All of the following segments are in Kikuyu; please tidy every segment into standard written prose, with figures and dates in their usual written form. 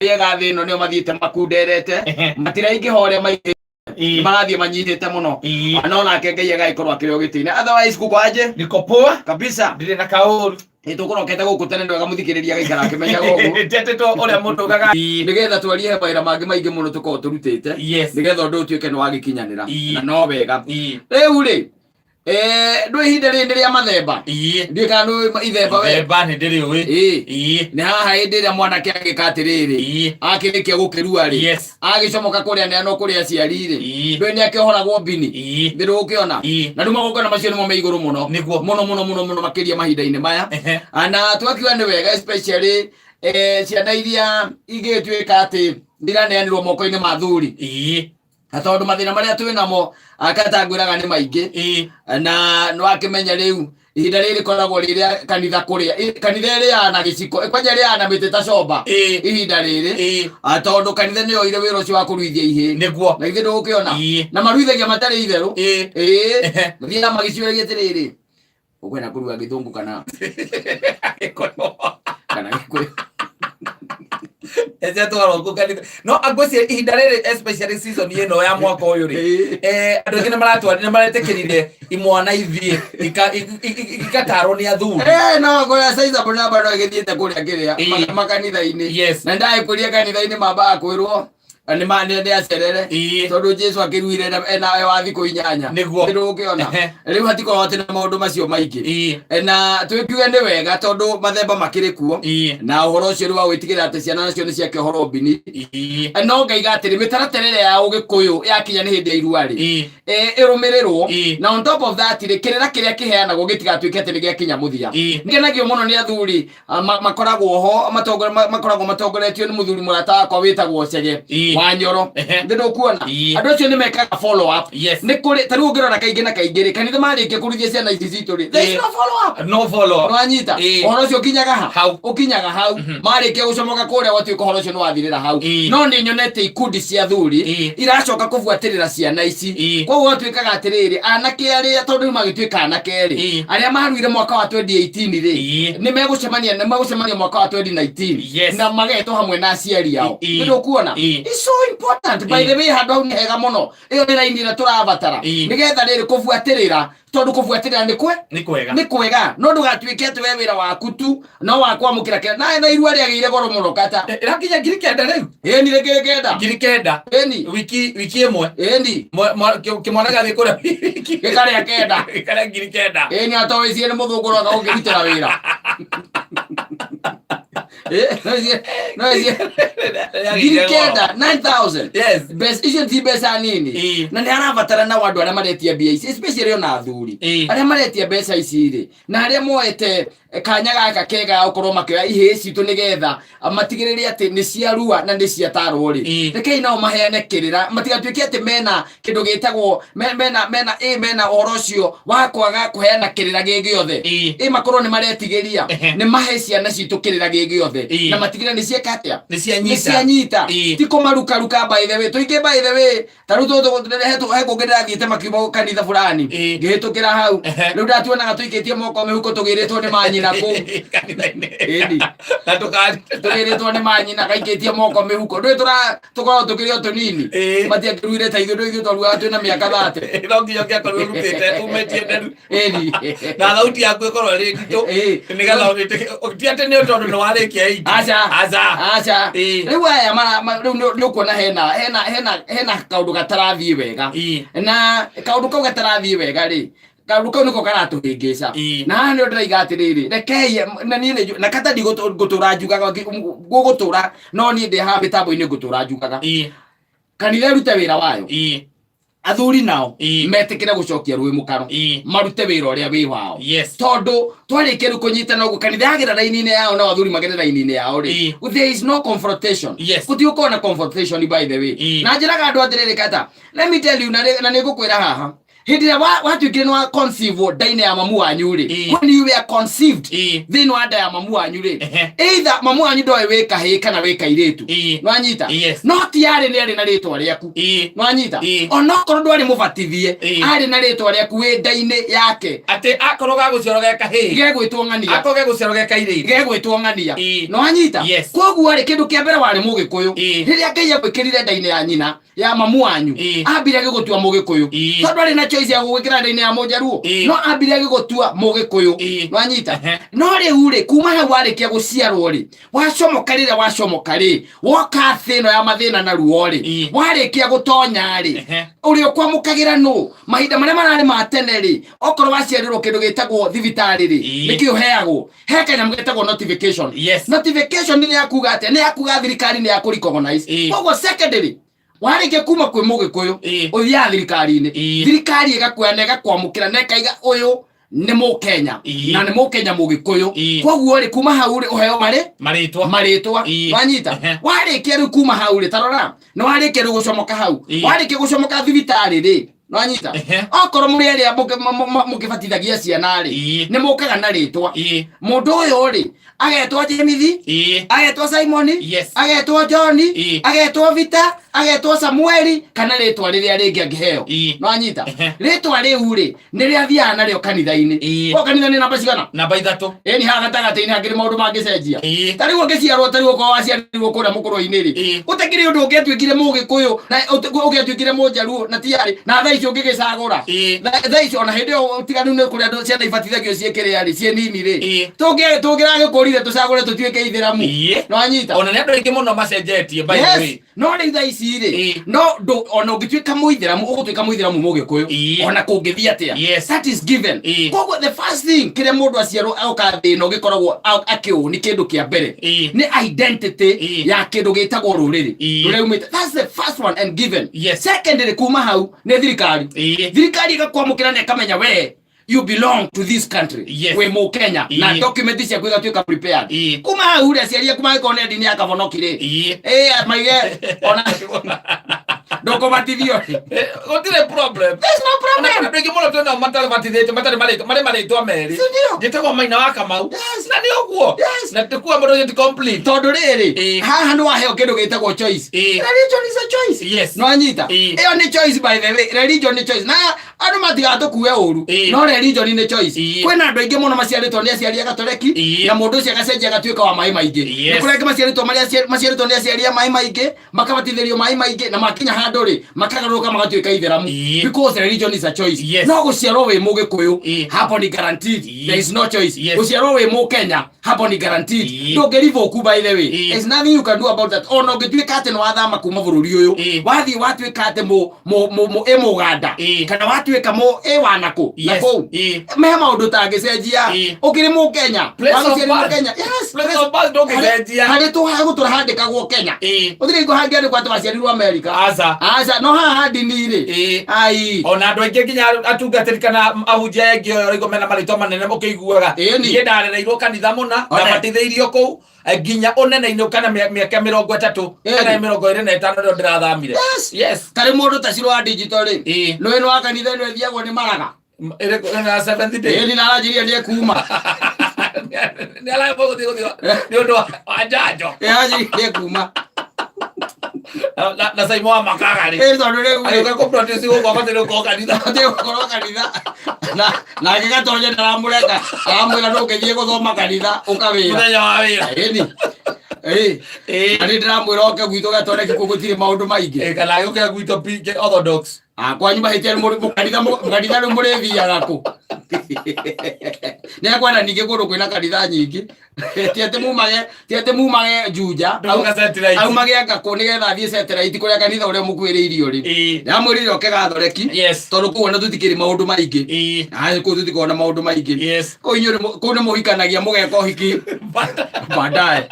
Ega thĩ ĩno nĩo mathiĩte makunderete. Matiraingĩha ũrĩa maingĩ. Marathiĩ manyihĩte mũno. No nake Ngai agagĩkorwo akĩrĩ o gĩtĩ-inĩ. Otherwise kuko aje? Niko poa. Kabisa. Ndirĩ na kaũru. Nĩ tũkũrokete gũkũ tene nĩ wega mũthikĩrĩria agaikara akĩmenyaga ũguo. Ndetetwo ũrĩa mũndũ ugaga. Nĩgetha twarie he mawĩra mangĩ maingĩ mũno tũkorwo tũrutĩte. Nĩgetha ũndũ ũyũ ũtuĩke nĩ wagĩkinyanĩra. Na no wega. Rĩu rĩ, ndũ ihinda rĩrĩ nĩ rĩa mathemba. Ndiũĩ kana nĩ ithemba we. Ithemba nĩ ndĩrĩũĩ. Nĩ haha hĩndĩ ĩrĩa mwanake agĩka atĩrĩrĩ. Akĩrĩkia gũkĩrua rĩ. Agĩcomoka kũrĩa neanwo kũrĩ aciari rĩ. Ndũĩ nĩ akĩohoragwo mbini. Nĩ ndũgũkĩona. Na rĩu magongona macio nĩmo me igũrũ mũno. Nĩguo. Mũno mũno mũno mũno makĩria mahinda-inĩ maya. Na twakiuga nĩ wega especially ciana iria igĩtuĩka atĩ nĩ iraneanĩrwo moko-inĩ ma athuri. Na tondũ mathĩna marĩa twĩ namo akata ngwĩraga nĩ maingĩ. Na nĩ wakĩmenya rĩu ihinda rĩrĩ rĩkoragwo rĩrĩa kanitha kũrĩa kanitha ĩrĩaga na gĩciko kwanja ĩrĩaga na mĩtĩ ta comba. Ihinda rĩrĩ. Tondũ kanitha nĩ yoire wĩra ũcio wa kũruithia ihĩĩ. Nĩguo. Na githĩ ndũgũkĩona? Na maruithagia matarĩ itherũ. Mathiaga magĩciũragia atĩrĩrĩ, ũkwenda kũrua gĩthũngũ kana kana gĩkũyũ? Ece twarwo kũ kanitha. No angwĩciria ihinda rĩrĩ especially season ĩno ya mwaka ũyũ rĩ, andũ aingĩ nĩ maratwarire, nĩ maretĩkĩrire imwana ithiĩ ikatarwo nĩ athuri. No kũrĩa sizable number no ĩgĩthiĩte kũrĩa kĩrĩa makanitha-inĩ. Na ndagĩkũria kanitha-inĩ mambaga kwĩrwo nĩ ma nĩ acerere. Tondũ Jesu akĩruire ena wa thikũ 8. Nĩguo. Nĩ ndũgũkĩona. Rĩu hatikoragwo atĩ na maũndũ macio maingĩ. Na twĩkiuge nĩ wega tondũ mathemba makĩrĩ kuo. Na ũhoro ũcio rĩu wa gwĩtigĩra atĩ ciana nacio nĩ ciakĩohorwo mbini. No ngaiga atĩrĩ, mĩtaratara ĩrĩa ya ũgĩkũyũ yakinya nĩ hĩndĩ ya irua rĩ, ĩrũmĩrĩrwo. Na on top of that rĩ, kĩrĩra kĩrĩa kĩheanagwo gĩtigatuĩke atĩ nĩ gĩakinya mũthia. Ngenagio mũno nĩ athuri makoragwo ho makoragwo matongoretio nĩ mũthuri mũrata wakwa wĩtagwo Chege wa Nyoro. Nĩ ndũkuona andũ acio nĩ mekaga follow up. Nĩ kũrĩ ta rĩu ũngĩrora kaingĩ na kaingĩ rĩ, kanitha marĩkia kũruithia ciana ici citũ rĩ, there is no follow up. No follow up. Nĩwanyita? Ũhoro ũcio ũkinyaga ha? Hau. Ũkinyaga hau. Marĩkia gũcomoka kũrĩa gwatuĩka ũhoro ũcio nĩ wathirĩra hau. No nĩ nyonete ikundi cia athuri iracoka kũbuatĩrĩra ciana ici. Koguo gwatuĩkaga atĩrĩrĩ, anake arĩa tondũ rĩu magĩtuĩka anake rĩ, arĩa maruire mwaka wa 2018 rĩ, nĩ megũcemania mwaka wa 2019. Na magetwo hamwe na aciari ao. Nĩ ndũkuona? It's so important. By the way, handũ hau nĩ hega mũno. Ĩyo nĩ raini ĩrĩa tũrabatara. Nĩgetha rĩrĩ kũbuatĩrĩra, tondũ kũbuatĩrĩra nĩ kwe Nĩ kwega. Nĩ kwega. No ndũgatuĩke atĩ we wĩra waku tu no wa kwamũkĩra kĩra na irua rĩagĩire goro mũno kata. Ĩrakinya 9,000 rĩu. Ĩni rĩkĩrĩ kenda. 9,000. Ĩni. Wiki ĩmwe. Ĩni. Kĩmwana gĩathiĩ kũrĩa wiki. Gĩkarĩa kenda. Gĩkarĩa 9,000. Ĩni atowĩcie nĩ mũthũngũ ũroka gũkĩrutĩra wĩra. No icie 9,000, 9,000. Mbeca icio ti mbeca nini. Na nĩ harabatara nao andũ arĩa maretia mbia ici, especially ona athuri arĩa maretia mbeca ici rĩ, na arĩa moete kanya gaka kega ga gũkorwo makĩoya ihĩĩ citũ nĩgetha matigĩrĩre atĩ nĩ ciarua na nĩ ciatarwo rĩ, rekei nao maheane kĩrĩra, matigatuĩke atĩ mena kĩndũ gĩtagwo mena mena ĩ mena ũhoro ũcio wa kwaga kũheana kĩrĩra gĩ gĩothe. Ĩ makorwo nĩ maretigĩria, nĩ mahe ciana citũ kĩrĩra gĩ gĩothe na matigĩrĩre nĩ cieka atĩa? Nĩ cianyita. Nĩ cianyita. Ti kũmarukaruka by the way tũingĩ by the way ta rĩu he kũngĩ ndĩrathiĩte makiuma kanitha fulani, ngĩhĩtũkĩra hau, rĩu ndatuonaga tũikĩtie moko mĩhuko tũgĩrĩtwo nĩ manyina kũu. Kanitha-inĩ. Ĩni. Na ndũka- Tũgĩrĩtwo nĩ manyina gaikĩtie moko mĩhuko, ndũĩ tũra tũkoragwo tũkĩrĩ o tũnini. Matiakĩruire ta ithuĩ, ndũĩ ithuĩ twaruaga twĩna mĩaka 30. No nginya ũngĩakorirwo ũrutĩte umĩtie nderu. Ĩni. Na thauti yaku ĩkorwo ĩrĩ nditũ. Nĩgetha ti atĩ nĩ tondũ nĩ warĩkia age. Aca. Aca. Aca. Rĩu aya rĩu nĩ ũkuona hena kaũndũ gatarathiĩ wega. Na kaũndũ kau gatarathiĩ wega rĩ, kaũndũ kau nĩko karatũhĩngĩca. Na haha nĩho ndĩraiga atĩrĩrĩ, rekei na niĩ nĩ na kata ndigũtũra njugaga, gũgũtũra, no niĩ ndĩ haha mĩtambo-inĩ ngũtũra njugaga. Kanitha ĩrute wĩra wayo. Athuri nao metĩkĩre gũcokia rũĩ mũkaro, marute wĩra ũrĩa wĩ wao. Tondũ twarĩkia rĩu kũnyitana ũguo, kanitha yagĩra raini-inĩ yao nao athuri magĩre raini-inĩ yao rĩ, there is no confrontation. Gũtigũkorwo na confrontation by the way. Na njĩraga andũ atĩrĩrĩ, kata let me tell you, na nĩ ngũkwĩra haha. Hĩndĩ ĩrĩa watuĩkire nĩ wa conceive nda-inĩ ya mamu wanyu rĩ, when you were conceived thĩinĩ wa nda ya mamu wanyu rĩ, either mamu wanyu ndoĩ wĩ kahĩĩ kana wĩ kairĩtu. Nwanyita? Yes. No ti arĩ nĩ arĩ na rĩtwa rĩaku. Nwanyita? Onokorwo ndwarĩ mũbatithie, arĩ na rĩtwa rĩaku wĩ nda-inĩ yake. Atĩ akorwo gagũciarwo ge kahĩĩ, gegwĩtwo ng'ania, akorwo gegũciarwo ge kairĩtu, gegwĩtwo ng'ania. Nwanyita? Yes. Koguo rĩ, kĩndũ kĩa mbere warĩ mũgĩkũyũ. Rĩrĩa Ngai agwĩkĩrire nda-inĩ ya nyina ya mamu wanyu, ambire agĩgũtua mũgĩkũyũ. Tondũ arĩ na choice ya gũgwĩkĩra nda-inĩ ya mũnjaruo, no ambire agĩgũtua mũgĩkũyũ. Nwanyita? No rĩu rĩ, kuma hau warĩkia gũciarwo rĩ, wacomoka, rĩrĩa wacomoka rĩ, woka thĩ ĩno ya mathĩna na ruo rĩ, warĩkia gũtonya rĩ, ũrĩa ũkwamũkagĩra nũ? Mahinda marĩa mararĩ ma tene rĩ, okorwo waciarĩrwo kĩndũ gĩtagwo thibitarĩ rĩ, nĩkĩ ũheagwo? He kanyamũ getagwo notification. Notification nĩ ya kuga atĩa? Nĩ ya kuga thirikari nĩ ya kũ recognize. Koguo secondary, warĩkia kuma kwĩ mũgĩkũyũ, ũthiaga thirikari-inĩ. Thirikari ĩgakuoya na ĩgakwamũkĩra na ĩkaiga ũyũ nĩ mũkenya, na nĩ mũkenya mũgĩkũyũ. Koguo rĩ, kuma hau rĩ, ũheo marĩ marĩtwa. Marĩtwa. Wanyita? Warĩkia rĩu kuma hau rĩ, tarora, nĩ warĩkia rĩu gũcomoka hau, warĩkia gũcomoka thibitarĩ rĩ, nwanyita? Okorwo mũrĩ arĩa mũkĩbatithagia ciana rĩ, nĩ mũkaga na rĩtwa. Mũndũ ũyũ rĩ, agetwo Jemithi, agetwo Simoni, agetwo John, agetwo Vita, agetwo Samueli, kana rĩtwa rĩrĩa rĩngĩ angĩheo. Nwanyita? Rĩtwa rĩu rĩ, nĩ rĩathiaga narĩo kanitha-inĩ. Ko kanitha nĩ namba cigana? Namba 3. Ĩni haha gatagatĩ-inĩ hakĩrĩ maũndũ mangĩcenjia. Ta rĩu ũngĩciarwo, ta rĩu okorwo waciarirwo kũrĩa mũkũrwe-inĩ rĩ, gũtakĩrĩ ũndũ ũngĩatuĩkire mũgĩkũyũ na ũngĩatuĩkire mũnjaruo na ti arĩ na thaa ici ũngĩgĩcagũra. Thaa ici ona hĩndĩ ĩyo ũtiganu nĩ kũrĩa andũ ciana ibatithagio ciĩ kĩrĩa rĩ, ciĩ nini rĩ, tũngĩragĩkũrire tũcagũre tũtuĩke ithĩramu. Nĩwanyita? Ona nĩ andũ aingĩ mũno macenjetie, by the way. No rĩu thaa ici rĩ, no ona ũngĩtuĩka mũithĩramu, ũgũtuĩka mũithĩramu mũgĩkũyũ. Ona kũngĩthiĩ atĩa, that is given. Koguo the first thing kĩrĩa mũndũ aciarwo agoka thĩ ĩno gĩkoragwo akĩũni, kĩndũ kĩa mbere nĩ identity ya kĩndũ gĩtagwo rũrĩrĩ rũrĩa umĩte. That's the first one and given. Secondary, kuma hau nĩ thirikari. Thirikari ĩgakwamũkĩra na ĩkamenya we you belong to this country, wĩ mũkenya, na document ciaku igatuĩka prepared. Kuma hau rĩ, aciari aku mangĩkorwo nĩ ndini ya kabonoki rĩ, ĩ maige ona ndũkũbatithio rĩ. Gũtirĩ problem. There's no problem. Ona andũ aingĩ mũno twĩnao matarĩ batithĩtio, matarĩ marĩtwa, marĩ marĩtwa merĩ. Si ndio? Njĩtagwo Maina wa Kamau. Na nĩ ũguo. Na tĩkuwa mũndũ ũcio ti complete. Tondũ rĩrĩ, haha nĩ waheo kĩndũ gĩtagwo choice. Religion is a choice. Nĩwanyita? Ĩyo nĩ choice, by the way. Religion nĩ choice na andũ matigatũkue ũru, no religion nĩ choice. Kwĩna andũ aingĩ mũno maciarĩtwo nĩ aciari a gatoreki, na mũndũ ũcio agacenjia agatuĩka wa maĩ maingĩ. Nĩ kũrĩ angĩ maciarĩtwo marĩ maciarĩtwo nĩ aciari a maĩ maingĩ, makabatithĩrio maĩ maingĩ, na makinya handũ rĩ, makagarũrũka magatuĩka ithĩramu, because religion is a choice. No gũciarwo wĩ mũgĩkũyũ, hapo ni guaranteed. There is no choice. Gũciarwo wĩ mũkenya, hapo ni guaranteed. Ndũngĩrivoku, by the way. There's nothing you can do about that. Ona ũngĩtuĩka atĩ nĩ wathama kuma bũrũri ũyũ, wathiĩ watuĩka atĩ mũ mũ mũ mũ ĩ mũganda, kana watuĩka mũ ĩ wanakũ na kũu, me maũndũ tangĩcenjia. Ũkĩrĩ mũkenya. Place of Wagũciarĩrwo birth. Kenya, yes. Place of birth ndũngĩcenjia. Harĩ tũhagũtũra handĩkagwo Kenya. Gũtirĩ hingo hangĩandĩkwo atĩ waciarirwo America. Aca. Aca, no haha ndini rĩ, ai. Ona andũ aingĩ nginya atungatĩri kana ahunjia aingĩ ũraigua mena marĩtwa manene ũkĩiguaga, niĩ ndarereirwo kanitha mũna, ndabatithĩirio kũu, nginya ũnene-inĩ kana mĩaka 30 kana 25 nĩrĩo ndĩrathamire. Tarĩ mũndũ ta Ciro wa digital rĩ, nĩ nĩ wa kanitha ĩno ĩthiagwo nĩ maraga. Ĩrĩkũ? Ĩno ya Seventh Day? Ĩni na aranjĩrire nĩ ekuma. Nĩ aragwo gũthiĩ nĩ ũndũ wa njanjo. Aranjĩrire nĩ ekuma. Na Saimo wa Makaga rĩ, Ĩ tondũ rĩu rĩ, agĩũka kũ protest gũkũ abataire gũkorwo kanitha. Abatiĩ gũkorwo kanitha na nake Gatonye ndaramũreka, aramwĩra ndũngĩthiĩ gũthoma kanitha ũkawĩra mũthenya wa wĩra. Ĩni ĩ. Na nĩ ndĩramwĩra oke gwitũ Gatoreki, kũu gũtirĩ maũndũ maingĩ. Kana agĩũke gwitũ PK Orthodox. Ah, kwanyu mahĩtia nĩ mũkanitha mũkanitha rĩu mũrĩthiaga kũ? Nĩ akwenda ningĩ kũndũ kwĩna kanitha nyingĩ, ti atĩ mumage Juja. Ndũgoka satellite. Aumage anga kũ nĩgetha athiĩ satellite kũrĩa kanitha ũrĩa mũkuhĩrĩirie ũrĩ. Ndamwĩrire oke Gathoreki, tondũ kũu ona tũtikĩrĩ maũndũ maingĩ. Ah, kũu tũtikoragwo na maũndũ maingĩ. Kũu inyuĩ kũu nĩ mũhikanagia, mũgeka ũhiki baadaye.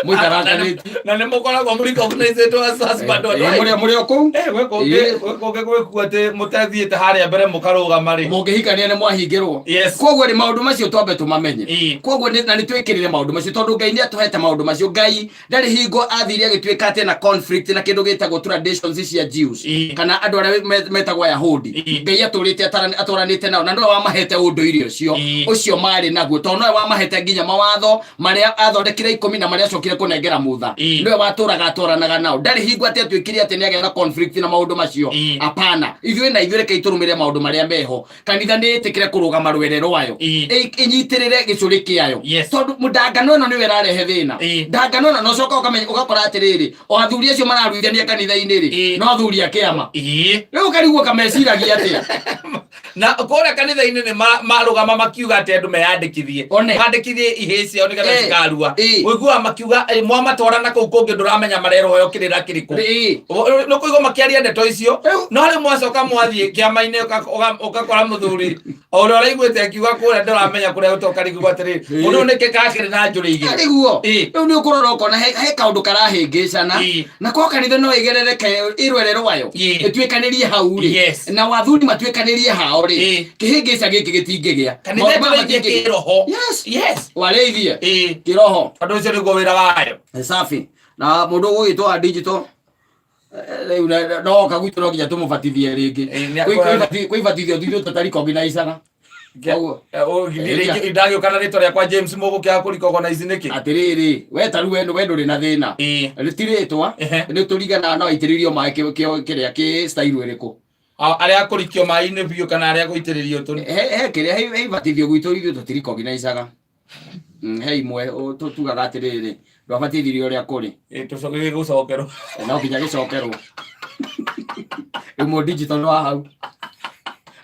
Mũikaranganĩtie. Na nĩ mũkoragwo mũrecognaicĩtwo as husband and wife. Mũrĩ mũrĩ o kũu. Eh, gwĩ kũngĩ, gwĩ kũngĩ gwĩkuo atĩ mũtathiĩte harĩa mbere mũkarũgama rĩ. Mũngĩhikania nĩ mwahingĩrwo. Yes. Koguo rĩ, maũndũ macio twambe tũmamenye. Koguo na nĩ twĩkĩrĩre maũndũ macio, tondũ Ngai nĩ atũhete maũndũ macio. Ngai ndarĩ hingo athire agĩtuĩka atĩ na conflict na kĩndũ gĩtagwo traditions cia Jews kana andũ arĩa metagwo Ayahudi. Ngai atũrĩte atwaranĩte nao, na nĩwe wamahete ũndũire ũcio ũcio marĩ naguo, tondũ nowe wamahete nginya mawatho marĩa athondekire 10 na marĩa acokire kũnengera Mutha. Nĩwe watũraga atwaranaga nao. Ndarĩ hingo atĩ atuĩkire atĩ nĩagĩa na conflict na maũndũ macio. Hapana. Ithuĩ na ithuĩ rekei tũrũmĩrĩre maũndũ marĩa meho. Kanitha nĩ ĩtĩkĩre kũrũgama rwere rwayo, ĩnyitĩrĩre gĩcũrĩ kĩayo, tondũ ndangano ĩno nĩyo ĩrarehe thĩna. Ndangano ĩno, na ũcoka ũkamenya, ũgakora atĩrĩrĩ, o athuri acio mararuithania kanitha-inĩ rĩ, no athuri a kĩama. Rĩu ũkarigwo kameciragia atĩa. Na kũrĩa kanitha-inĩ nĩ marũgama makiuga atĩ andũ meyandĩkithie, One. mandĩkithie ihĩĩ ciao nĩgetha cikarua. Ũiguaga makiuga, "Mwamatwara na kũu kũngĩ ndũramenya marerwo kĩrĩra kĩrĩkũ." Nĩ kũigua makĩaria ndeto icio. No rĩu mwacoka mwathiĩ kĩama-inĩ, ũgakora mũthuri o ũrĩa ũraiguĩte akiuga kũrĩa ndũramenya kũrĩa ũtoka rĩngĩ atĩrĩ, mũndũ ũyũ nĩkĩ kakĩrĩ na njũrĩ igĩrĩ? Nĩguo. Rĩu nĩ ũkũrora ũkona he kaũndũ karahĩngĩcana. Na kwa kanitha no ĩgerereke ĩrwere rwayo, ĩtuĩkanĩrie hau rĩ, na wathuri matuĩkanĩrie hao rĩ, kĩhĩngĩca gĩkĩ gĩtingĩgĩa. Kanitha Maũndũ maya ĩtũrĩithie matingĩgĩa. kĩroho. Yes. Yes. Warĩithie kĩroho. Tondũ ũcio nĩguo wĩra wayo. Safi. Na mũndũ ũgũgĩtwo wa digital, rĩu no oka gwitũ no nginya tũmũbatithie rĩngĩ. Kwĩ ibatithio ithuĩ tũtarikoginaicana. Koguo Ndagĩũka na rĩtwa rĩakwa James, mũgũkĩaga kũrikogonize nĩkĩ? Atĩrĩrĩ, we ta rĩu we ndũrĩ na thĩna. Ti rĩtwa nĩ tũringanaga no aitĩrĩrio maĩ kĩrĩa kĩ style ĩrĩkũ. Arĩa kũrikio maĩ-inĩ biũ kana arĩa gũitĩrĩrio tũ He kĩrĩa he ibatithio gwitũ ithuĩ tũtirikoginaicaga. He imwe tugaga atĩrĩrĩ, ndwabatithirio ũrĩa kũrĩ. Tũcoke gĩgũcokerwo. No nginya gĩcokerwo. Rĩu mũ digital wa hau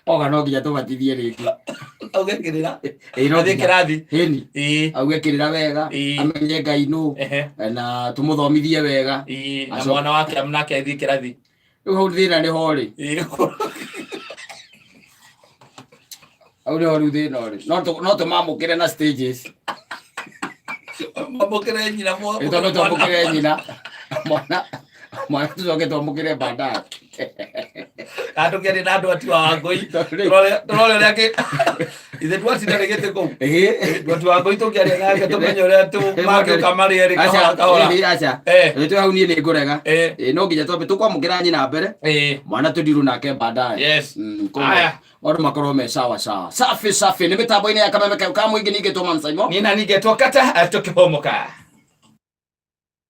oga no nginya tũbatithie rĩngĩ. Auge kĩrĩra. No Athiĩ nginya. kĩrathi. Ĩni. Auge kĩrĩra wega, amenye Ngai nũ, na tũmũthomithie wega. Na mwana wake nake athiĩ kĩrathi. Rĩu hau thĩna nĩ ho rĩ. Hau nĩho rĩu thĩna ũrĩ. No tũmamũkĩre na stages. Mamũkĩre nyina. Twambe twamũkĩre nyina, mwana tũcoke twamũkĩre baadaye. Kana tũkĩaria na andũ ati wa ngũi, tũrore ũrĩa ithe twatinda nĩ gĩtĩ kũu. Andũ ati wa ngũi tũkĩaria nake tũmenye ũrĩa mangĩũka marĩ erĩ kahora kahora. Aca. Ĩ, twĩ hau niĩ nĩ ngũrega. Ĩ, no nginya twambe tũkwamũkĩra nyina mbere, mwana tũndirũ nake baadaye. Koguo Aya. Maũndũ makorwo me sawa sawa, safi safi. Nĩ mĩtambo-inĩ ya Kameme ka mũingĩ, ningĩ tũma Msaimo. Niĩ na ningĩ twakata tũkĩhũmũka.